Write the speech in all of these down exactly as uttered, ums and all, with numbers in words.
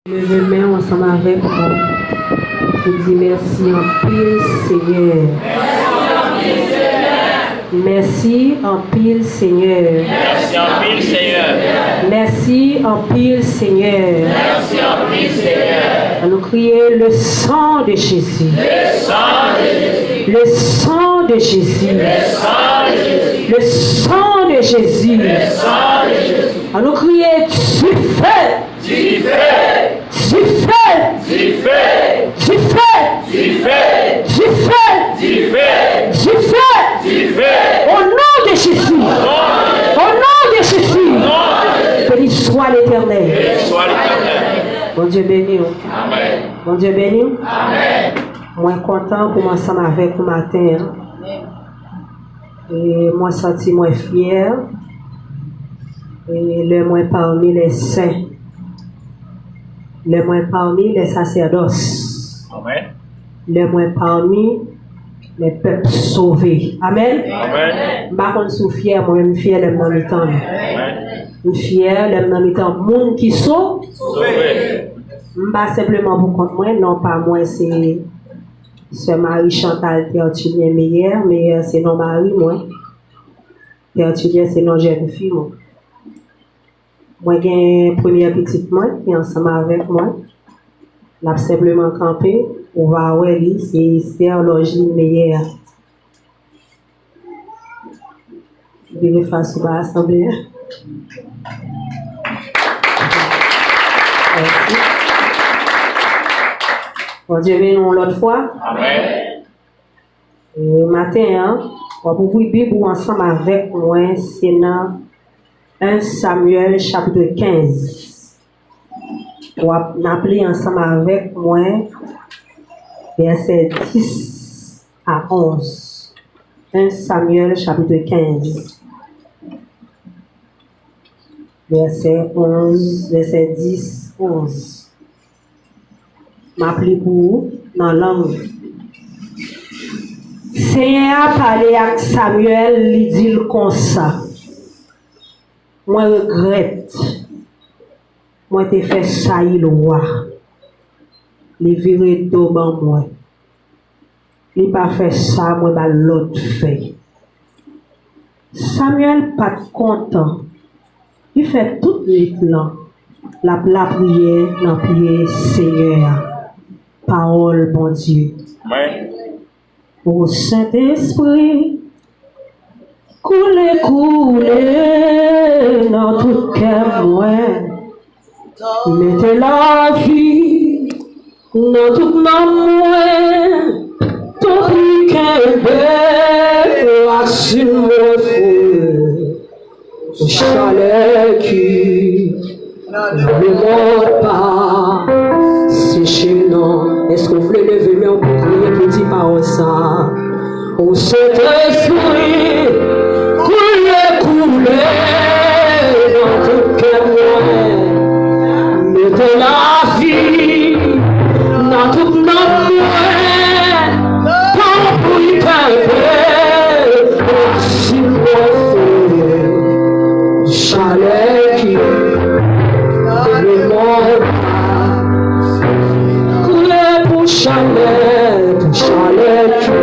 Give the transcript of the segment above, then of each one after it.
Leve men w ansanm avèk mwen pou di mèsi anpil, Senyè. Mèsi anpil, Senyè. Mèsi anpil, Senyè. Mèsi anpil, Senyè. Mèsi anpil, Senyè. Ann nou kriye: le sang de Jésus. Le sang de Jésus. Le sang de Jésus. Le sang de Jésus. Le sang de Jésus. Le sang de Jésus. Ann nou kriye: du feu. Dife! Dife! Dife! Dife! Dife! Dife! Dife! Dife! Dife! Au nom de Jésus! Au nom de Jésus! Béni soit l'Éternel! Béni soit l'Éternel! Bondye beni w. Amèn. Bondye beni w. Amèn. Mwen kontan pou m ansanm avèk ou maten an. E mwen santi mwen fyè. E lè mwen parmi les saints, lè mwen parmi les sacerdoces, amèn, lè mwen parmi les peuples sauvés. Amèn. Amèn. M pa konn si w fyè, mwen menm m fyè lè m nan mitan nou. Amèn. M fyè lè m nan mitan moun ki so-, sove. M pa senpleman pou kont mwen, non pa mwen se Sè Marie Chantal Tertullien Meyer. Meyer se non mari mwen. Tertullien se non jèn fi mwen. Mwen gen premyè pitit mwen ki ansanm avèk mwen. L ap senpleman kanpe, ou va wè li, se Esther Lorgine Meyer. Vire fas ou ba asanble a. Mèsi. Bondye beni w yon lòt fwa. Amèn. E maten an, w ap ouvri Bib ou ansanm avèk mwen, se nan en Samyèl chapit kenz. W ap, n ap li ansanm avèk mwen vèsè dis a onz. En Samyèl chapit kenz, vèsè onz, vèsè dis, onz. M ap li pou ou nan lang. Senyè a pale ak Samyèl, li di l konsa: Mwen regrèt mwen te fè Sayil wa. Li vire do ban mwen. Li pa fè sa mwen ba l lòd fè. Samyèl pa t kontan. Li fè tout nwit lan l ap lapriyè nan pye Senyè a. Pawòl Bondye. Amèn. O Sentespri, koule, koule nan tout kè mwen. Mete lavi nan tout nanm mwen. Tanpri, kenbe rasin mwen fre. Chalè ki nan lemonn pa seche non. Èske w vle leve men w pou priye, pou di pawòl sa a? O Sentespri, koule, koule nan tout kè mwen. Mete lavi nan tout nanm mwen. Tanpri, kenbe rasin mwen fre. Chalè ki nan lemonn pa. Koule pou chalè, pou chalè ki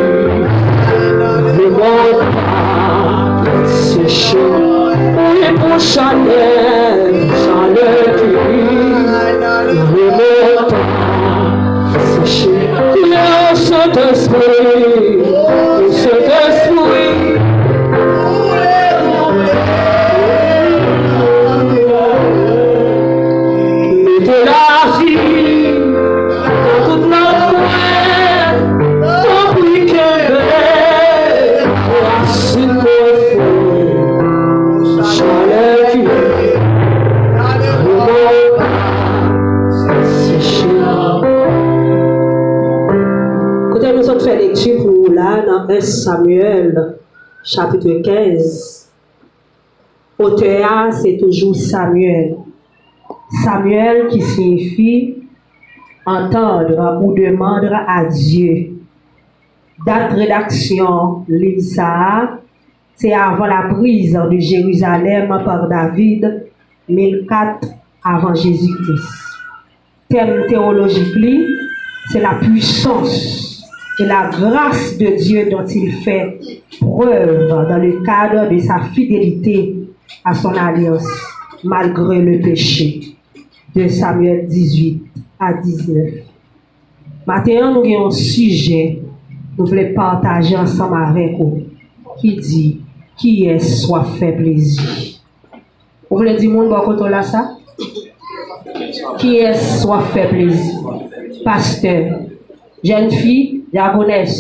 nan lemonn pa seche. Wi, pou chalè, pou chalè ki nan lemonn pa seche. Koule, o Sentespri, o Sentespri. Mete lavi nan tout nanm mwen. Tanpri, kenbe rasin mwen fre. Chalè ki nan lemonn pa seche. Kote nou sot fè lekti pou ou la, nan en Samyèl, chapit kenz, otè a se toujou Samyèl. Samyèl ki siyifi entendre ou demande à Dieu. Dat redaksyon liv sa a, se avant la prise de Jérusalem par David, mil kat avan Jezikri. Tèm tewolojik li, c'est la puissance et la grâce de Dieu dont il fait preuve dans le cadre de sa fidélité à son alliance malgré le péché. De Samyèl dizuit a diznèf. Maten an, nou gen yon sijè nou vle pataje ansanm avèk ou ki di, kiyès w ap fè plezi? Ou vle di moun bò kote w la sa? Kiyès w ap fè plezi? Pastè, jèn fi, dyagonès,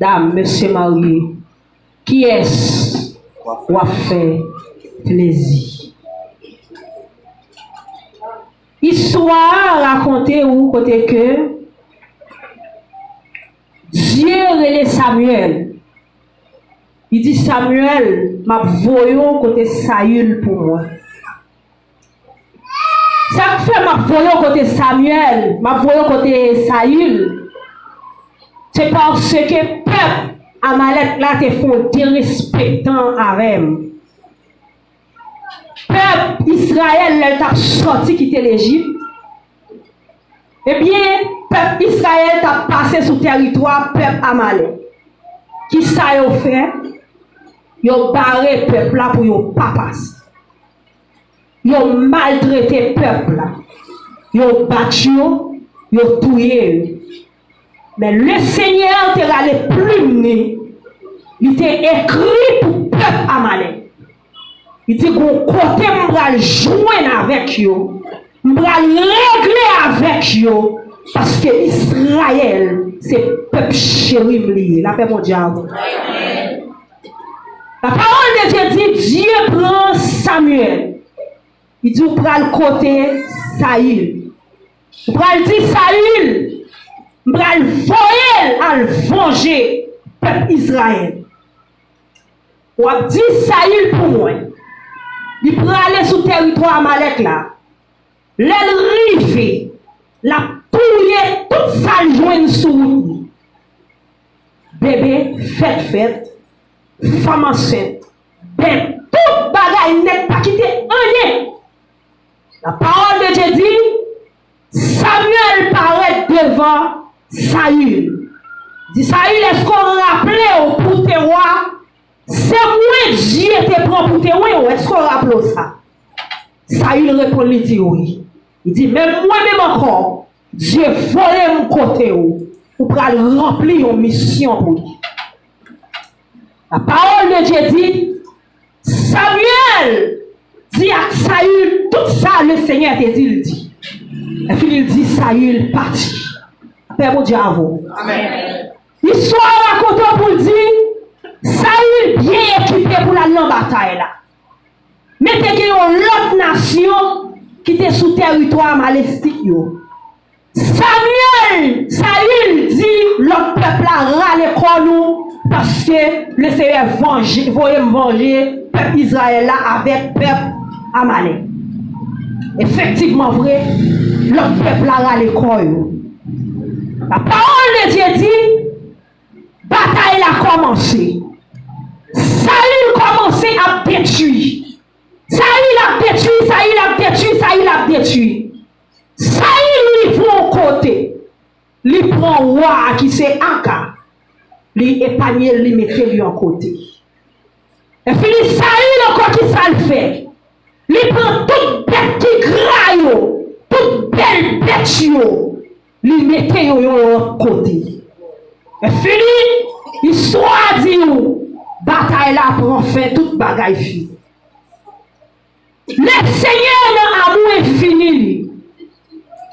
dam, mesye marye, kiyès w ap fè plezi? Istwa a rakonte ou kote ke Dye rele Samyèl. Li di, Samyèl, m ap voye w kote Sayil pou mwen. Sa k fè m ap voye w kote Samyèl, m ap voye w kote Sayil, se paske pèp Amalèk la te fè yon derespektan avè m. Pèp Izrayèl, lè l t ap sòti kite Lejip, ebyen, pèp Izrayèl t ap pase sou tèritwa pèp Amalèk. Kisa yo fè? Yo bare pèp la pou yo pa pase. Yo maltrete pèp la. Yo bat yo, yo touye yo. Men Lesenyè te rale plim ni, li te ekri pou pèp Amalèk. Li di, gon kote m pral jwenn avèk yo, m pral regle avèk yo, paske Izrayèl se pèp cheri m li ye. Lapè Bondye avè w. Lapawòl de Dye di, Dye pran Samyèl. Li di, ou pral kote Sayil. Ou pral di Sayil, m pral voye l al vanje pèp Izrayèl. W ap di Sayil pou mwen, li prale sou tèritwa Amalèk la. Lè l rive, l ap touye tout sa l jwenn sou wout li. Bebe, fèt fèt, fanm ansent, bèt, tout bagay nèt, pa kite anyen. Lapawòl de Dye di, Samyèl parèt devan Sayil. Di Sayil, èske w raple w pou te wa? Se mwen Dye te pran pou te wen w. Èske w raple w sa? Sayil reponn, li di wi. Li di, men mwen menm ankò, Dye voye m kote w. Ou pral ranpli yon misyon pou li. Lapawòl de Dye di, Samyèl di ak Sayil tout sa Lesenyè te di l di. Epi li di Sayil pati. Lapè Bondye avè w. Amèn. Istwa a rakonte w pou l di, Sayil byen ekipe pou l al nan batay la. Men te gen yon lòt nasyon ki te sou tèritwa Amalestik yo. Samyèl, Sayil di lòt pèp la, rale kò nou, paske Lesenyè vanje, voye m vanje pèp Izrayèl la avèk pèp Amalèk. Efektivman vre, lòt pèp la rale kò yo. Lapawòl de Dye di, batay la kòmanse. Sayil kòmanse ap detwi. Sayil ap detwi, Sayil ap detwi, Sayil ap detwi. Sayil rive yon kote, li pran wa a ki se Aga, li epanye l, li mete l yon kote. Epi li Sayil ankò, kisa l fè? Li pran tout bèt ki gra yo, tout bèl bèt yo, li mete yo yon lòt kote. Epi istwa a di w, batay la pran fen, tout bagay fini. Lesenyè nan amou enfini li,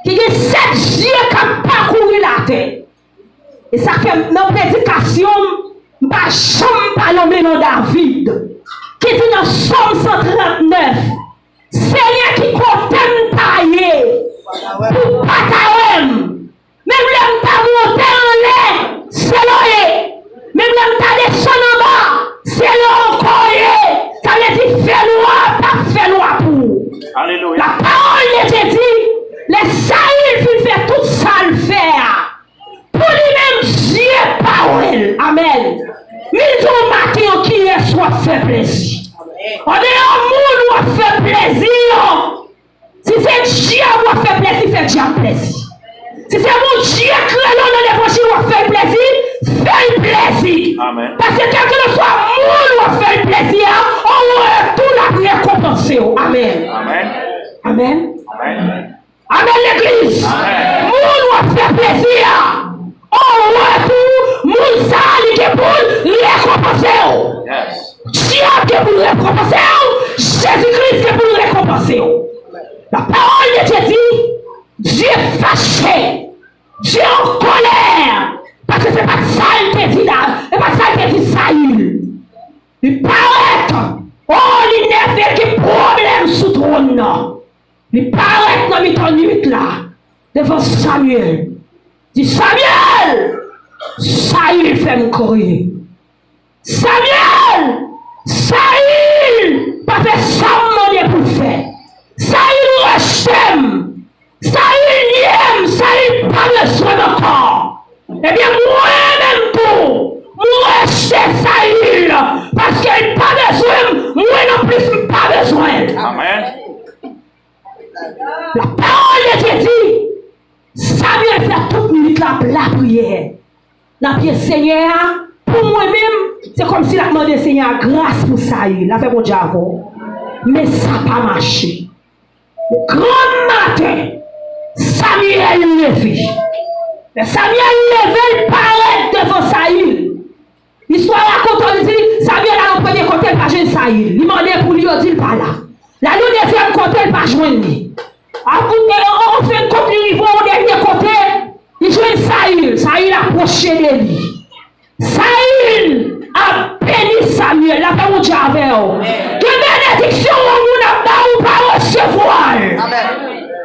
ki gen sèt zye k ap pakouri latè. E sa fè nan predikasyon m, m pa janm pa nonmen non David, ki di nan Sòm san trannèf, Senyè, ki kote m ta ye pou w pa ta wè m? Menm lè m ta monte anlè, se la w ye. Menm lè m ta desann anba, se la w ankò w ye. Sa vle di fènwa p ap fènwa pou ou. Alelouya. Lapawòl de Dye di, lè Sayil fin fè tout sa l fè a, pou li menm, Dye pa wè l. Amèn. Men l di w maten an, kiyès w ap fè plezi? Andeyò moun w ap fè plezi yo. Si se dyab w ap fè plezi, fè dyab. plezi. Si se Bondye k rele w nan levanjil, w ap fè l plezi, fè l plezi. Amèn. Paske kèlkeswa moun w ap fè l plezi a, an retou l ap rekonpanse w. Amèn. Amèn. Amèn. Amèn. Amèn, legliz. Amèn. Moun w ap fè plezi a, an retou, moun sa a li gen pou l rekonpanse w. Yes. Dyab gen pou l rekonpanse w. Jezi Kris gen pou l rekonpanse w. La parole de Dieu dit, Dye fache, Dye an kòlè, paske se pa t sa l te di la, se pa t sa l te di Sayil. Li parèt, o, li nève, l gen pwoblèm sou twòn nan. Li parèt nan mitan nuit la, devan Samyèl. Di, Samyèl! Sayil fè m kriye. Samyèl! Sayil pa fè sa m mande pou l fè. Sayil rejte m. Sayil nye m. Sayil pa bezwen m ankò. Ebyen, mwen menm tou, m rejte Sayil, paske l pa bezwen m, mwen non plis m pa bezwen l. Amèn. La parole de Dieu dit, Samyèl fè tout nuit la ap lapriyè. L ap di Senyè a, pou mwen menm, se kòmsi l ap mande Senyè a gras pou Sayil. Lapè Bondye avè w. Men sa pa mache. Granmaten, Samyèl leve. Lè Samyèl leve, l parèt devan Sayil. Istwa rakonte w, li di, Samyèl al yon premye kote, l pa jwenn Sayil. Li mande pou li, yo di l pa la. L al yon dezyèm kote, l pa jwenn li. Akoute, an, an, an fen kont, li rive yon dènye kote, li jwenn Sayil. Sayil apwoche de li. Sayil ap beni Samyèl. Lapè Bondye avè w. Gen benediksyon yon moun ap ba ou, pa resevwa l. Amèn.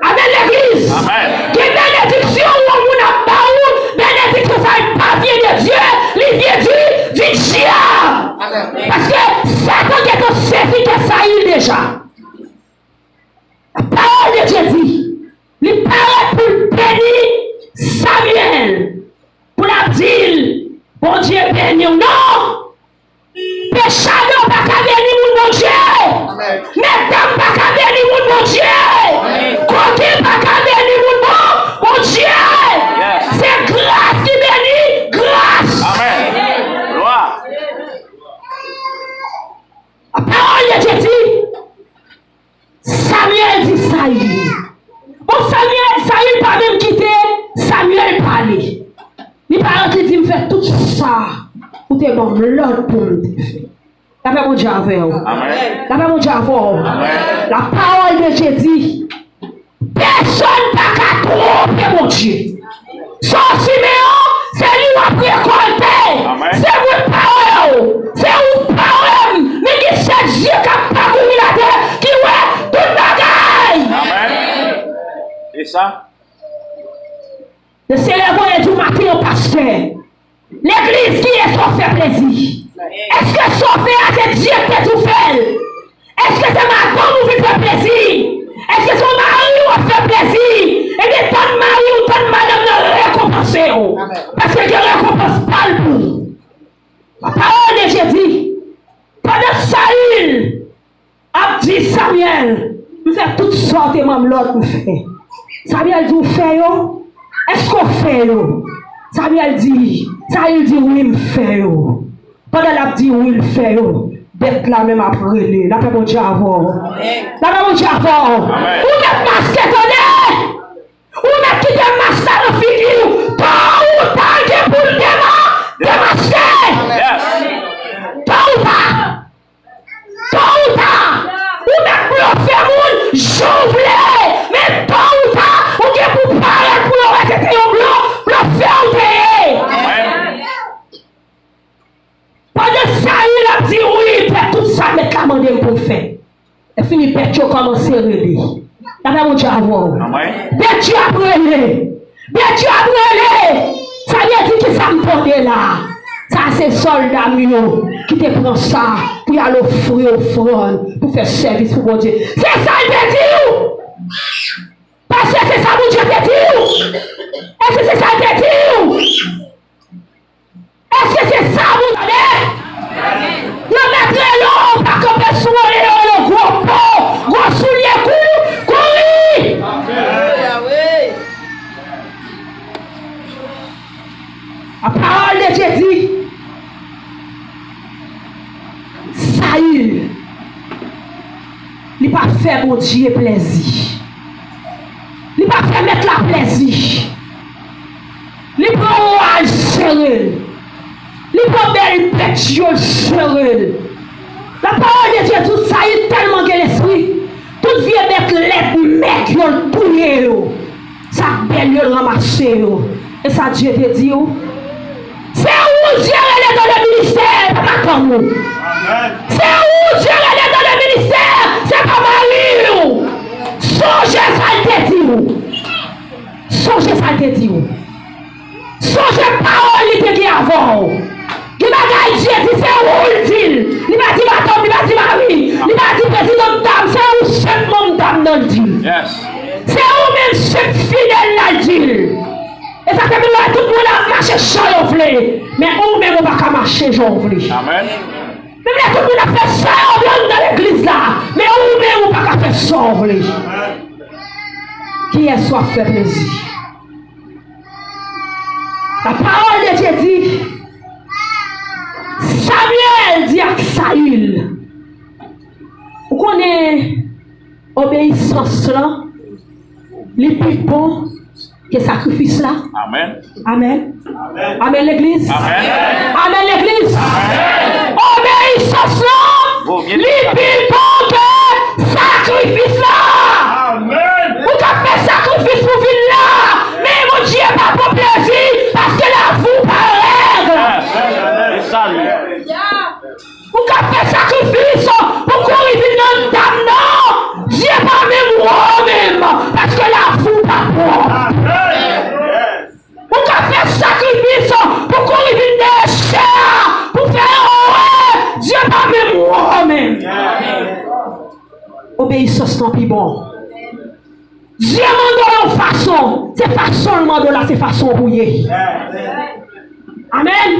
Amèn, legliz. Amèn. Gen benediksyon yon moun ap ba ou, benediksyon sa a pa vyen de Dye, li vyen di, di dyab. Amèn. Paske Satan gentan sezi kè Sayil deja. La parole de Dieu dit, li parèt pou l beni Samyèl, pou l ap di l, Bondye beni w. Non! Pechado pa ka beni moun Bondye. Amèn. Medam pa ka beni moun Bondye. Amèn. Koken pa ka beni moun bon, Bondye. Yes. Se gras ki beni gras. Amèn. Glwa. La parole de Dieu dit, Samyèl di Sayil. Bon, Samyèl, Sayil pa menm kite Samyèl pale. Li parèt, li di, m fè tout sa ou te ban m lòd pou m te fè. Lapè Bondye avè w. Amèn. Lapè Bondye avè w. Amèn. La parole de Dieu dit, pèsonn pa ka twonpe Bondye. Sa w simen an, se li w ap rekòlte. Amèn. Se mwen k pare w. Se ou k pare m. Men gen sèt zye k ap pakouri latè, ki wè tout bagay. Amèn. E sa? Le Senyè voye di w maten an, pastè. Legliz, kiyès w ap fè plezi? Èske sa w fè a se Dye ki te di w fè l? Èske se madanm ou vin fè plezi? Èske se yon mari w ap fè plezi? Ebyen, tann mari w, tann madanm nan rekonpanse w. Amèn. Paske gen rekonpans pa l pou ou. La parole de Dieu dit, pandan Sayil ap di Samyèl, m fè tout sa w te ban m lòd pou m fè. Samyèl di, ou fè yo? Èske w fè yo? Samyèl di, Sayil di, wi, m fè yo. Pandan l ap di wi, l fè yo, bèt la menm ap rele. Lapè Bondye avè w. Lapè Bondye avè w. Amèn. Ou mèt maske, tande! Ou mèt kite mask la nan figi w. Tò ou ta gen pou l dema-, demaske. Yes. Tò ou ta. Tò ou ta. Ou mèt blofe moun jan w vle. Men tò ou ta, ou gen pou parèt pou yo wè se te yon blo-, blofè ou te ye. Amèn. Pandan Sayil ap di wi, fè tout sa mèt la mande m pou m fè. Lè fini, bèt yo kòmanse rele. Lapè Bondye avè w. Amèn. Bèt yo ap rele. Bèt yo ap rele. Sa vle di ki sa m tande la? Sa se sòlda m yo ki te pran sa pou y al ofri ofrann, pou fè sèvis pou Bondye. Se sa l te di w? Pastè, se sa Bondye te di w? Èske se sa l te di w? Èske se sa pou tande? Yo mèt rele w, pa kanpe sou w, yo, yo, gwo po, gwo soulye, kou-, kouri! Dye di, Sayil, li pa fè Bondye plèzi. Li pa fè mèt la plèzi. Li pran wa l jere l. Li pran bèl bèt yo jere l. Lapawòl de Dye di w Sayil tèlman gen lespri, tout vye bèt lèd mèg yo l touye yo. Sa k bèl yo l ranmase yo. E sa Dye te di w? Se ou Dye rele dans le ministère, pa madanm ou. Se ou Dye rele dans le ministère, se pa mari w. Sonje sa l te di w. Sonje sa l te di w. Sonje pawòl li te gen avè w. Gen bagay Dye di, se ou l di l. Li pa di madanm, li pa di mari, li pa di prezidan dam, se ou chèf manm dam nan l di l. Se ou menm chèf fidèl la l di l. E sa fè menm lè tout moun ap mache jan yo vle, men ou menm ou pa ka mache jan w vle. Menm lè tout moun ap fè sa yo vle anndan legliz la, men ou menm ou pa ka fè sa w vle. Kiyès w ap fè plezi? Lapawòl de Dye di, Samyèl di ak Sayil, ou konnen obeyisans lan, li pi bon ke sakrifis la. Amèn. Amèn. Amèn, legliz. Amèn, legliz. Obeyisans lan, li pi bon ke sakrifis la. Ou ka fè sakrifis pou vin la, men Bondye pa pran plezi, paske lavi w pa règ. Ou ka fè sakrifis pou kouri vin nan dam nan, Dye pa menm wè w menm, paske lavi w pa pwòp. Ou ka fè sakrifis pou kouri vin dèyè chè a, pou fè yo wè Dye pa menm wè w menm. Obeyisans lan pi bon. Dye mande w yon fason, se fason l mande w la, se fason w pou ye. Amèn.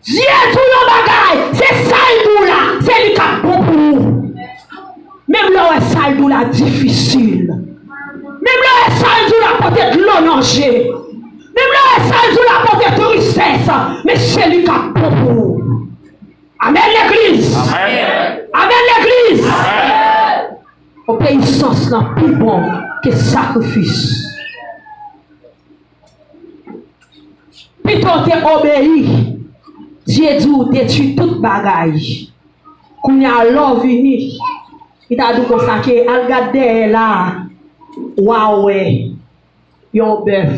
Dye di w yon bagay, se sa l di w la, se li k ap bon pou ou. Menm lè w wè sa l di w la difisil. Menm lè w wè sa l di w la pote dlo nan je. Menm lè w wè sa l di w la pote tristès, men se li k ap bon pou ou. Amèn, legliz. Amèn, legliz. Obeyisans lan pi bon ke sakrifis. Pito w te obeyi, Dye di w detwi tout bagay. Kounye a lè w vini, li ta di w konsa ke al gad dèyè la, w a wè yon bèf,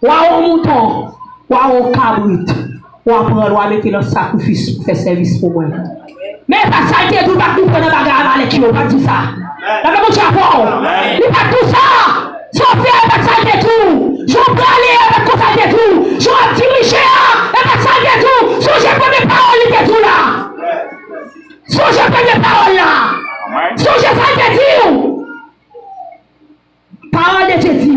w a yon mouton, w a yon kabrit, w a pran l, w a mete l an sakrifis pou fè sèvis pou mwen. Men e pa t sa l te di w, l pa t di w pran nan bagay Amalèk yo, l pa t di w sa. Lapè Bondye avè w. Li pa t di w sa. Sa w fè a, e pa t sa l te di w. Jan w prale a, e pa t konsa l te di w. Jan w ap dirije a, e pa t sa l te di w. Sonje premye pawòl li te di w la. Sonje premye pawòl la. Sonje sa l te di w. Pawòl de Dye di,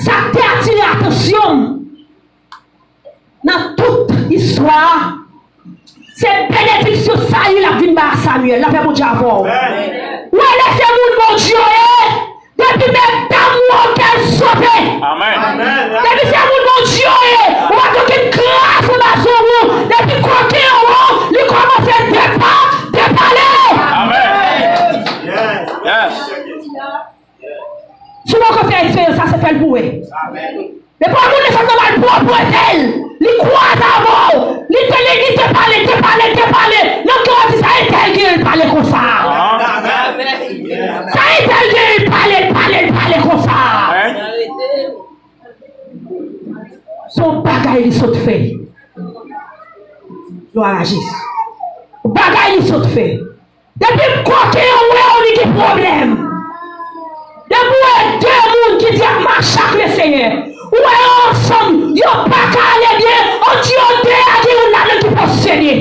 sa k te atire atansyon m nan tout istwa a, se benediksyon Sayil ap vin bay a Samyèl. Lapè Bondye avè w. Wè, lè se moun Bondye w ye, depi medam ou wè w, kè l sote. Depi se moun Bondye w ye, ou pa gen okenn kras anba zong ou. Depi koken an wè w, li kòmanse depa, depale. Si w poko fè eksperyans sa, se fè l pou wè. Depi yon moun desann nan mal pwòpte l, li kwaze avè w, li te, li, li te pale, te pale, te pale, nan kè w di sa, entèl gen l pale konsa. Sa entèl gen l pale, l pale, l pale konsa. Se yon bagay li sot fè. Glwa a Jezi. Bagay li sot fè. Depi kote yo wè w, li gen pwoblèm. Depi w wè de moun ki di y ap mache ak Lesenyè, ou wè yo ansanm, yo pa ka ale byen, antre yo de a, gen youn ladan ki posede.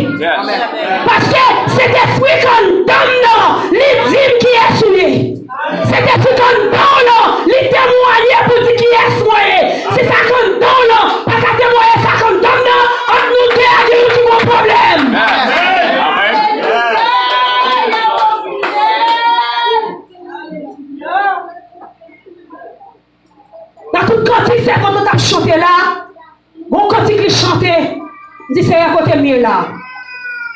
Paske Sentespri k anndan m nan, li di m kiyès ou ye. Sentespri k anndan w lan, li temwaye pou di kiyès mwen ye. Si sa k anndan w lan pa ka temwaye sa k anndan m nan, ant nou de a, gen youn ki gon pwoblèm. Nan tout kantik Sèvant lan t ap chante la, gon kantik li chante. M di, Seyè, kote m ye la?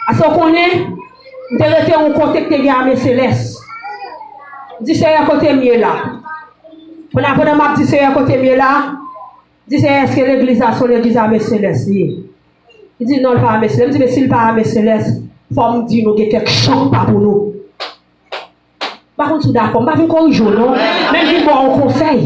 Paske w konnen, m te rete yon kote ki te gen ame selès. M di, Seyè, kote m ye la? Pandan, pandan m ap di, Seyè, kote m ye la? M di, Seyè, èske legliz la se yon legliz ame selès li ye? Li di, non, l pa ame selès. M di, men si l pa ame selès, fò m di nou gen kèk chòk pa pou nou. M pa konn si w dakò. M pa vin korije w, non. Men m vin ba w yon konsèy.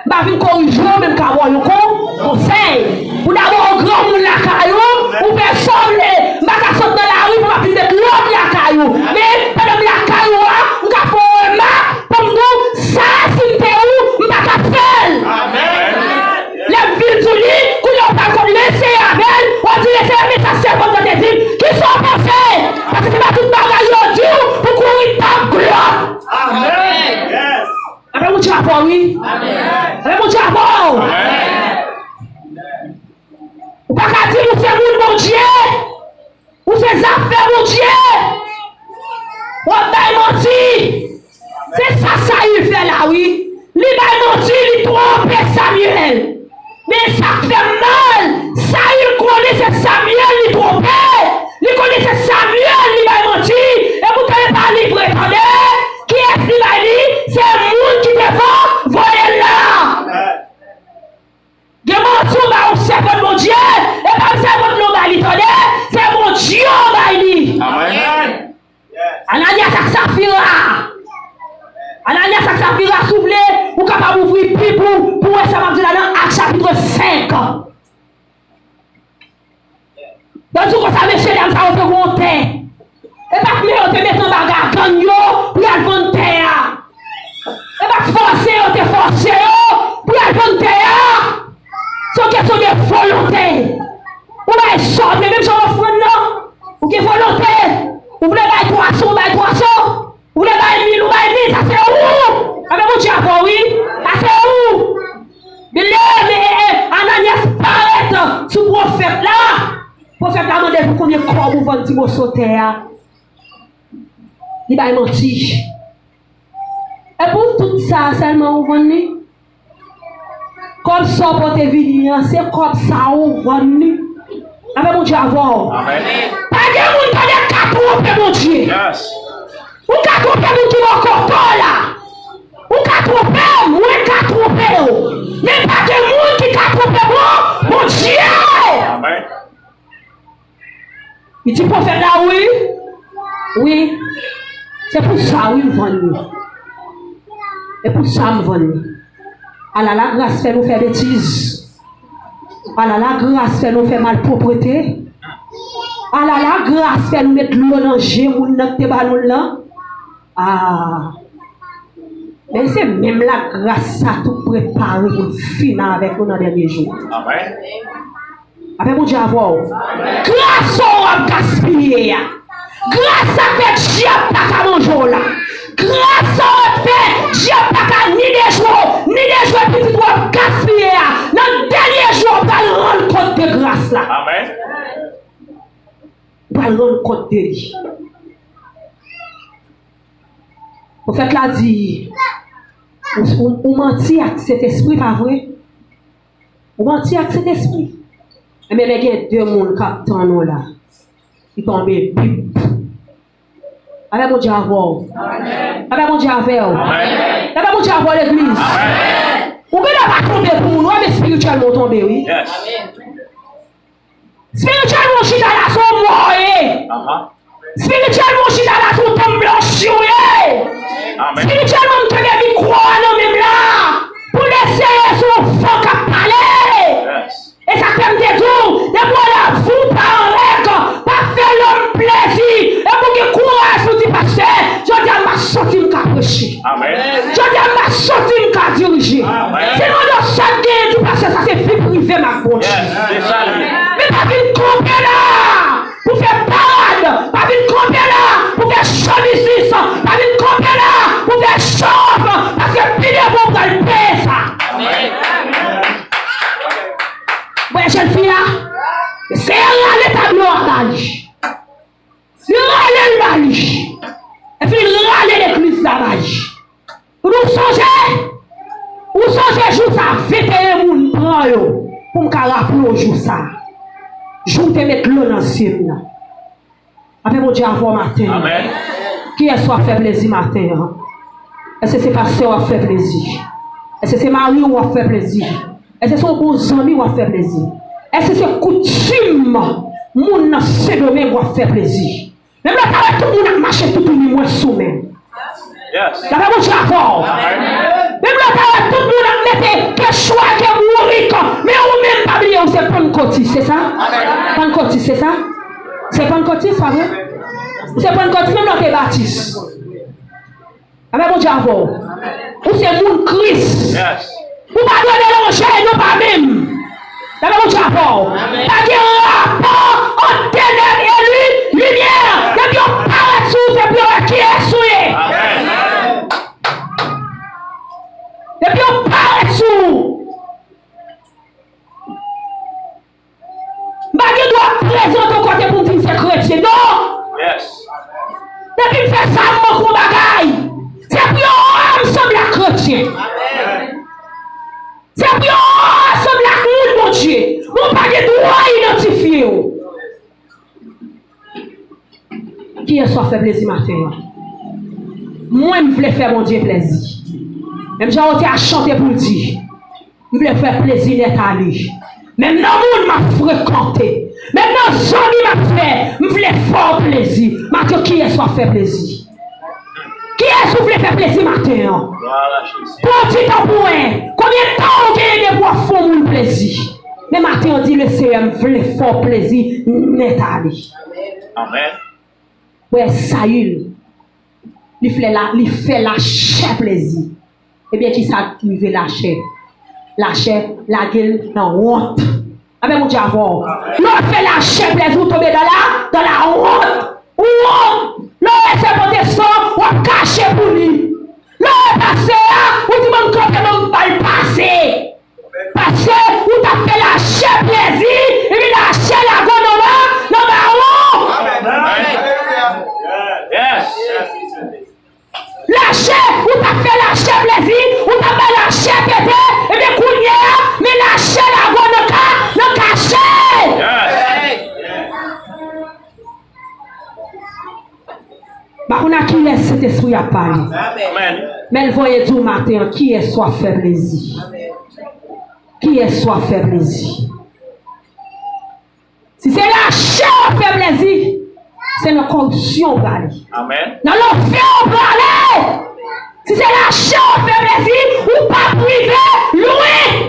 M pa vin korije w, men m ka ba w yon kon-, konsèy. Pou dabò, ou granmoun lakay ou, ou fè sa w vle. M pa ka sot nan lari pou m ap vin met lòd lakay ou. Men, pandan m lakay ou a, m ka fè w remak pou m di w, sa a, si m te ou, m pa t ap fè l. Lè m vin di w li, kounye a w pral konn mesye avè l, w ap di, Mesye, men sa sèvant lan te di m. Kisa w panse? Paske se pa tout bagay yo di w pou kouri tap glòt. Amèn. Apre Bondye avè w, wi. Apre Bondye avè w. Ou pa ka di m ou se moun Bondye. Ou se zafè Bondye. W ap bay manti. Se sa Sayil fè la, wi. Li bay manti, li twonpe Samyèl. Men sa k fè m mal, Sayil konnen se Samyèl li twonpe. Li konnen se Samyèl li bay manti. Epoutan e pa li vre, tande. Kiyès li bay li? Se moun ki te vo-, voye l la. Gen manti w bay yon sèvant Bondye, e pa sèvant non bay li, tande, se Bondye w bay li. Amèn. Ananyas ak Safira. Ananyas ak Safira, si w vle, ou kapab ouvri Bib ou pou w wè sa m ap di la nan Ak chapit senk. Yo di konsa, mesye dam sa yo te gen yon tè. E pa t men yo te mete anba gagann yo pou y al vann tè a. E pa t fòse yo te fòse yo pou y al vann tè a. Se yon kesyon de volonte. Ou bay sa w vle, menm jan ofrann nan. Ou gen volonte. Ou vle bay twa san, ou bay twa san. Ou vle bay mil, ou bay mil, sa se ou. Anben Bondye avè w, wi. Sa se ou. Bile, men, e, e, Ananyas parèt sou pwofèt la. Pwofèt la mande l pou konbyen kòb ou vann ti moso tè a. Li bay manti. E pou tout sa a sèlman ou vann li? Kòb sa w pote vini an, se kòb sa a ou vann li. Anben Bondye avè w. Amèn. Pa gen moun tande k ka twonpe Bondye. Yes. Ou ka twonpe moun ki bò kote w la. Ou ka twonpe m, mwen ka twonpe w. Men pa gen moun ki ka twonpe Bon-, Bondye. Amèn. Li di pwofèt la, wi. Wi. Se pou sa, wi, m vann li. E pou sa m vann li. Ala lagras fè nou fè betiz. Ala lagras fè nou fè malpwoprete. Ala lagras fè nou met dlo nan je moun nan ki te ba nou l lan. Ah. Men se menm lagras sa tou prepare pou l fini avèk nou nan dènye jou. Amèn. Apre Bondye avè w. Gras sa w ap gaspiye a. Gras sa k fè dyab pa ka manje w la. Gras sa w ap fè dyab pa ka ni dejwe w, ni dejwe pitit w ap gaspiye a. Nan dènye jou, w pral rann kont de gras la. Amèn. Ou pral rann kont de li. Pwofèt la di, ou, ou, ou manti ak Sentespri, pa vre? Ou manti ak Sentespri. Ebyen, men gen de moun k ap tann ou la, ki tonbe bip. Apre Bondye avè w. Apre Bondye avè w. Apre Bondye avè w, legliz. Ou genlè pa tonbe pou moun, wi, men espirityèlman ou tonbe, wi. Yes. Espirityèlman, ou chita la, se yon mò ou ye. Aha. Espirityèlman, ou chita la, se yon tanm blanchi ou ye. Amèn. Espirityèlman, m kenbe mikwo a nan men m la pou l eseye se yon van k ap pale. Yes. E sa k fè m te di w, depi w la, vi w pa an règ, pa fè lòm plezi. E pou gen kouraj pou di, pastè, jodi a m pa santi m ka preche. Amèn. Jodi a m pa santi m ka dirije. Amèn. Se mande w sa k genyen, di pastè, sa se vi prive m ak Bondye. Yes, se sa l ye. Men pa vin kanpe la pou fè parad, pa vin kanpe la pou fè show business, pa vin kanpe la pou fè show off, paske pi devan w pral peye sa. Amèn. Wè jèn fi a, se rale tablo a ba li. Li rale l ba li. Epi li rale legliz la ba li. Ou sonje, ou sonje jou sa, venteyen moun pran yo, pou m ka raple w jou sa. Jou w te met dlo nan zye m nan. Apre Bondye avè w maten an. Amèn. Kiyès w ap fè plezi maten an? Èske se pastè w ap fè plezi? Èske se mari w w ap fè plezi? Èske se yon bon zanmi w ap fè plezi? Èske se koutim moun nan Sendomeng w ap fè plezi? Menm lè w ta wè tout moun ap mache toutouni mwen sou men. Yes. Dapre Bondye avè w. Amèn. Menm lè w ta wè tout moun ap mete kechwa ke bourik, men ou menm pa bliye ou se pannkotis, se sa? Amèn. Pannkotis, se sa? Se pannkotis, pa vre? Ou se pannkotis, menm lè w te batis. Amèn, Bondye avè w. Ou se moun Kris. Yes. Ou pa dwe melanje, non pa menm. Dapre Bondye avè w. Pa gen rapò ant tenèb e li, limyè. Depi yo parèt sou ou, se pou yo wè kiyès ou ye. Amèn. Depi yo parèt sou ou. M pa gen dwa prezante w kote pou m di m se kretyen, non! Yes. Depi m fè sa, m manke yon bagay. Se pou yo wè m sanble ak kretyen. Amèn. Se pou yo wè m sanble ak moun Bondye. Mwen pa gen dwa idantifye w. Kiyès w ap fè plezi maten an? Mwen, m vle fè Bondye plezi. Menm jan Ote a chante pou l di, m vle fè plezi nèt a li. Menm nan moun m ap frekante, menm nan zanmi m ap fè, m vle fè w plezi. Maten, kiyès w ap fè plezi? Kiyès ou vle fè plezi maten an? Pou yon ti tan pou wè. Konbyen tan ou genyen depi w ap fè yon moun plezi? Men maten an, di, Leseyè, m vle fè w plezi nèt ale. Amèn. Frè Sayil, li fè la, li fè lachè plezi. Ebyen, kisa k rive lachè? Lachè lage l nan wont. Amèn, Bondye avè w. Lè w fè lachè plezi, ou tonbe dans la, dans la honte. Ou wont. Lè w wè se pote san, w ap kache pou li. Lè w wè pastè a, ou di, "Ban m kanpe, ban m ba l pase." Paske ou t ap fè lachè plezi, epi lachè lage w nan ba, nan bawon. Amèn. Yes. Lachè, ou t ap fè lachè plezi, ou t ap bay lachè tete, ebyen kounye a, men lachè lage w nan ka, nan kache. Yes. M pa konn a kiyès Sentespri a ap pale. Amèn. Men l voye di w maten an, kiyès w ap fè plezi? Kiyès w ap fè plezi? Si se lachè w ap fè plezi, se nan kòripsyon w prale. Amèn. Nan lanfè w prale. Si se lachè w ap fè plezi, ou p ap rive lwen.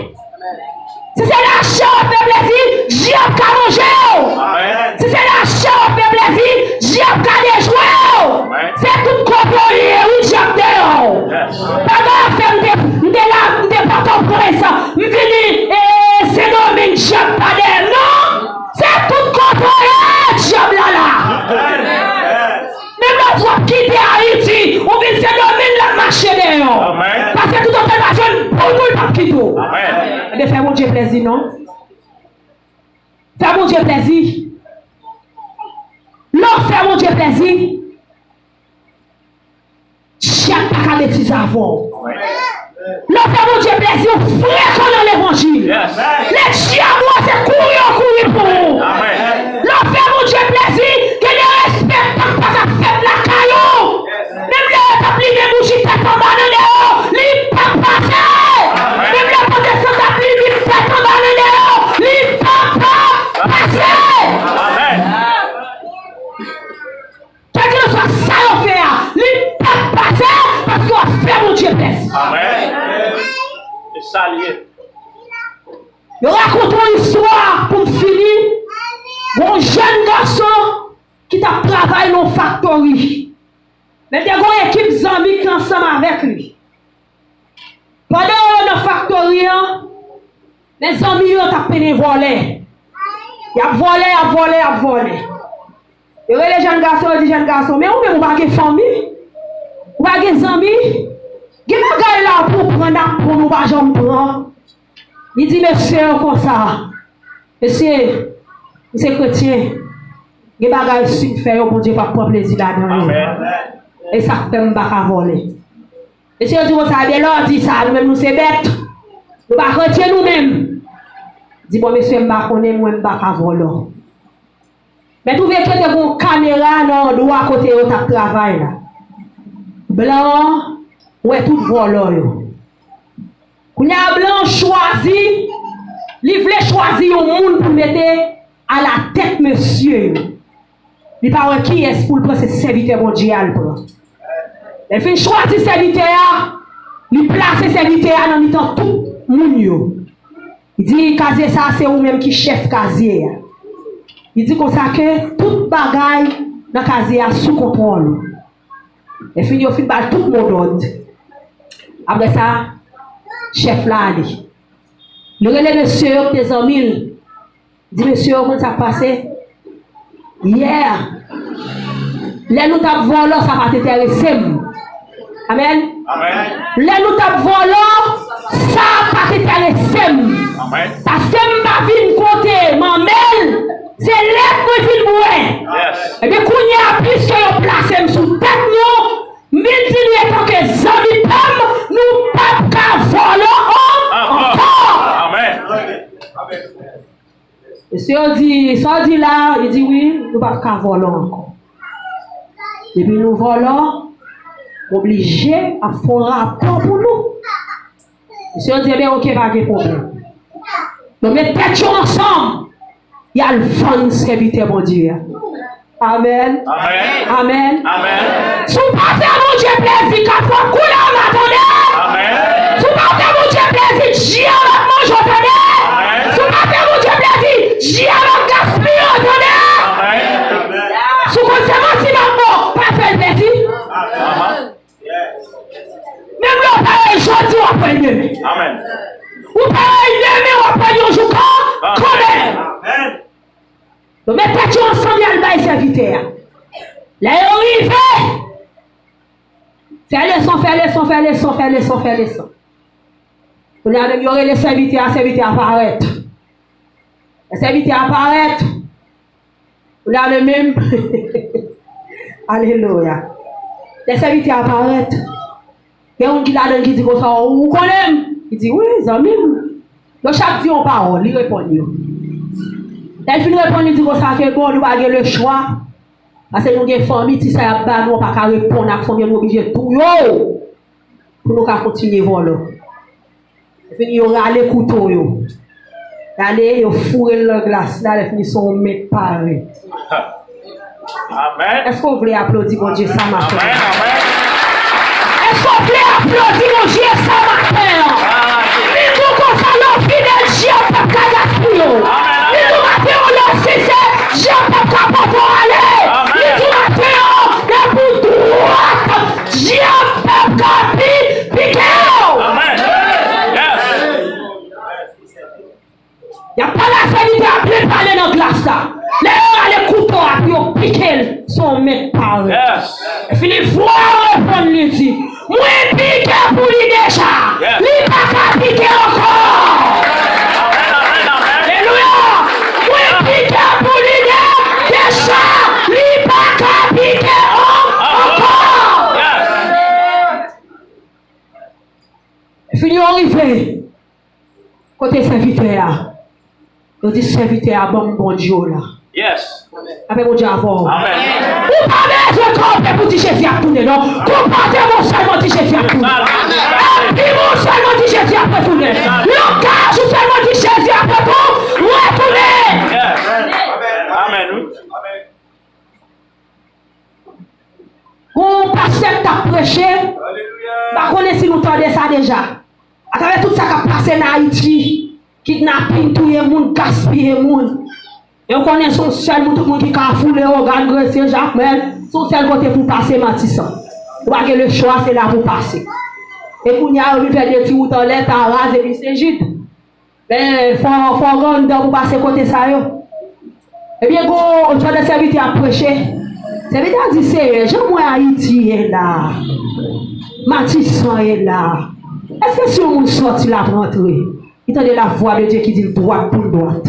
Si se lachè w ap fè plezi, dyab ka manje w. Amèn. Si se lachè w ap fè plezi, dyab ka dejwe w. Amèn. Se tout kote w ye, wi, dyab dèyè w. Yes. Pa gen afè m te, m te la, m te Pòtoprens, m vini, e, Sendomeng, dyab pa dèyè m, non. Se tout kote w ye, dyab la la. Amèn. Menm lè w ap kite Ayiti, ou vin Sendomeng, l ap mache dèyè w. Amèn. Paske toutotan l pa jwenn pou l, pou l p ap kite w. Amèn. Ebyen, fè Bondye plezi, non. Fè Bondye plezi. Lè w fè Bondye plezi, dyab pa ka betize avè w. Lè w fè Bondye plezi, ou frekan nan levanjil. Yes. Lè dyab wè se kouri yo kouri pou ou. Amèn. Lè w fè Bondye plezi, gen de respè k pa ka fèt lakay ou. Menm lè yo t ap limen bouji tèt anba nan deyò, li p ap pase. Menm lè pwotestan t ap limen tèt anba nan deyò, li p ap pase. Amèn. Kèlkeswa sa yo fè a, li p ap pase paske w ap fè Bondye plezi. Amèn. Se sa l ye. Yo rakonte yon istwa pou m fini. Yon jèn gason ki t ap travay nan yon faktori. Men te gen yon ekip zanmi ki ansanm avèk li. Pandan yo nan faktori an, men zanmi yo t ap mennen vòlè. Y ap vòlè, y ap vòlè, y ap vòlè. Yo rele jèn gason, yo di jèn gason, "Men ou menm ou pa gen fanmi, ou pa gen zanmi, gen bagay la pou w pran n ap pran, ou pa janm pran." Li di mesye yo konsa, "Mesye, m se kretyen, gen bagay si m fè yo, Bondye p ap pran plezi ladan yo. Amèn. E sa k fè m pa ka vòlè." Mesye yo di konsa, "Ebyen, lè w di sa, nou menm nou se bèt. Yo pa retire nou menm. Di, "Bon, mesye, m pa konnen, mwen, m pa ka vòlò." Men twouve ke te gen yon kamera nan andwa kote yo t ap travay la. Blan an wè tout vòlò yo. Kounye a, blan an chwazi, li vle chwazi yon moun pou l mete alatèt mesye yo. Li pa wè kiyès pou l pran, se sèvitè Bondye a l pran. Lè l fin chwazi sèvitè a, li plase sèvitè a nan mitan tout moun yo. Li di, "Kazye sa a, se ou menm ki chèf kazye a." Li di konsa ke tout bagay nan kazye a sou kontwòl ou. Lè fini, yo fin ba l tout mo dòd. Apre sa, chèf la ale. Li rele mesye yo ki te zanmi l. Di, "Mesye, w konn sa k pase? Yè, lè nou t ap vòlò, sa pa t enterese m." Amèn. Amèn. "Lè nou t ap vòlò, sa pa t enterese m." Amèn. Paske m pa vin kote manmèl, se lèt mwen vin bwè. Yes. Ebyen, kounye a, piske yo plase m sou tèt nou, m vin di nou, etanke zanmi pa m, nou p ap ka vòlò an-, ankò. Ankò. Amèn. Mesye yo di, "Sa w di la?" Li di, "Wi, nou p ap ka vòlò ankò. Depi nou vòlò, m oblije ap fè yon rapò pou nou." Mesye yo di, "Ebyen, oke, pa gen pwoblèm." Yo met tèt yo ansanm, y al vann sèvitè Bondye a. Amèn. Amèn. Amèn. Amèn. Si w pa fè Bondye plezi, kat fwa koulè w la, tande. Amèn. Si w pa fè Bondye plezi, dyab ap manje w, tande. Amèn. Si w pa fè Bondye plezi, dyab ap gaspiye w, tande. Amèn. Si w konn se manti m ap ba w, pa fè l plezi. Amèn. Menm lè w pa wè l jodi, w ap wè l demen. Amèn. Ou pa wè l demen, w ap wè l yon jou kan-, kanmenm. Amèn. Yo met tèt yo ansanm, y al bay sèvitè a. Lè yo rive, fè leson, fè leson, fè leson, fè leson, fè leson. Kounye a menm, yo rele sèvitè a, sèvitè a parèt. Lè sèvitè a parèt, kounye a menm, menm, alelouya. Lè sèvitè a parèt, gen youn ki ladan l ki di konsa, "Ou konnen m?" Li di, "Wi, zanmi m." Yo chak di yon pawòl, li reponn yo. Lè l fin reponn, li di konsa ke, "Bon, nou pa gen lechwa, paske nou gen fanmi, ti sa y ap ba nou, nou pa ka reponn ak fanmi an, nou oblije touye w pou nou ka kontinye vòlò." Lè fini, yo rale kouto yo. Rale, yo foure l nan glas la, lè fini, se yon men k parèt. Amèn. Èske w vle aplodi Bondye sa maten? Amèn, amèn. Èske w vle aplodi Bondye sa maten an? Amèn. Li di w konsa, lè w fidèl, dyab p ap ka gaspiye w. Amèn, amèn. Li di w maten an, lè w sensè, dyab p ap ka pote w ale. Amèn. Li di w maten an, depi w dwat, dyab p ap ka pi-, pike w. Amèn. Yes. Y ap pale a sèvitè a, byen pale nan glas la. Lè yo rale kouto a pou yo pike l, se yon men k parèt. Yes. Epi li vwa reponn, li di, "Mwen pike pou li deja. Yes. Li pa ka pike ankò." Amèn, amèn, amèn. Alelouya. "Mwen pike pou li de-, deja. Li pa ka pike an-, ankò." Yes. Epi yo rive kote sèvitè a. Yo di sèvitè a, "Ban m Bondye w la." Yes. Apre Bondye avè w. Amèn. Ou pa bezwen kanpe pou di Jezi ap tounen, non. Konpòte w sèlman, di Jezi ap tounen. Epi w sèlman di Jezi ap retounen. Langaj ou sèlman di Jezi ap retou-, retounen. Yes. Amèn, wi. Gon pastè k t ap preche, m pa konnen si nou tande sa deja. Atravè tout sa k ap pase nan Ayiti, kidnaping, touye moun, gaspiye moun. E w konnen se yon sèl moun, tout moun ki Kafou, Leyogàn, Gresye, Jakmèl, se yon sèl kote pou w pase, Matisan. Ou pa gen lechwa, se la pou w pase. E kounye a, yo vin fè de ti wout anlè, Taraz epi Sejid. Men, fò, fò w gen anndan pou pase kote sa yo. Ebyen, gon, pandan sèvitè a ap preche, sèvitè a di, "Seyè, jan m wè Ayiti ye la, Matisan ye la, èske si yon moun sòti l ap rantre?" Li tande lavwa de Dye ki di l, "Dwat pou l dwat."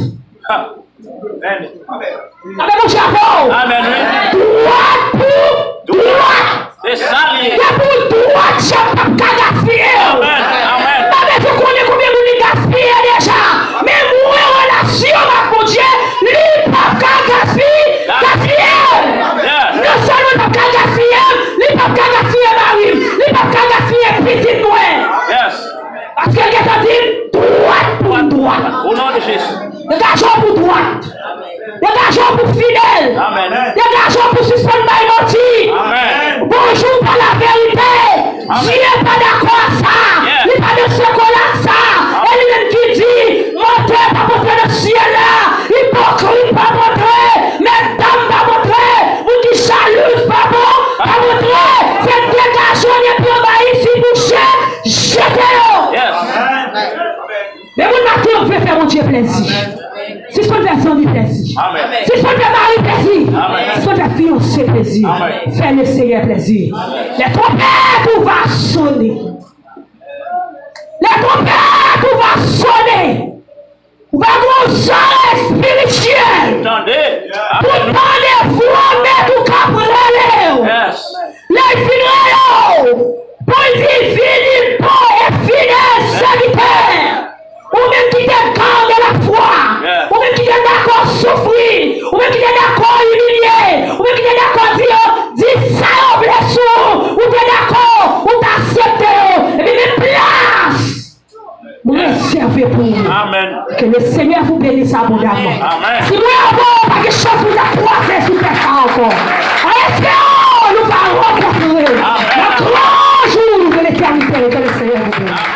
Amèn. Amèn, mon chapo. Amèn, wi. Dwat pou dwat. Se sa l ye. Depi w dwat, dyab p ap ka gaspiye w. Amèn, amèn. M pa bezwen konnen konbyen moun li gas-, pitit mwen. Yes. Paske l gentan di m, dwat pou m dwat. O non de Jezi. Degaje w pou dwat. Degaje w pou fidèl. Amèn. Degaje w pou sispann bay manti. Amèn. Bonjou pa laverite. Amèn. Dye pa dakò a sa. Yes. Li pa nan senkol ak sa. E li menm ki di, mantè p ap antre nan syèl la. Ipokrit p ap antre. Medam p ap antre. Moun ki jalouz pa bon, p ap antre. Se degaje w, depi anba isi bouche, jete yo. Yes. Men moun maten yo vle fè Bondye plezi. Sispann fè zanmi plezi. Amèn. Sispann fè mari plezi. Amèn. Sispann fè fiyanse plezi. Amèn. Fè Lesenyè plezi. Amèn. Les trompettes vont sonner. Les trompettes vont sonner. Ou va gen yon zòrèy espirityèl. Tande. Pou tande vwa mèt ou k ap rele w. Yes. Lè l fin rele w, pou l di, vini, bon e fidèl sèvitè. Ou menm ki te garde lafwa, yes, ou menm ki te dakò soufri, ou menm ki te dakò imilye, ou menm ki te dakò di yo, di sa yo vle sou ou, ou te dakò, ou t aksepte yo. Epi men plas m rezève pou ou. Amèn. Que le Seigneur vous bénisse abondamment. Amèn. Si mwen avè w, pa gen chans pou n ta kwaze sou tè sa a ankò. An esperan nou va rankontre nan gran jou de l'éternité. Que le Seigneur vous bénisse.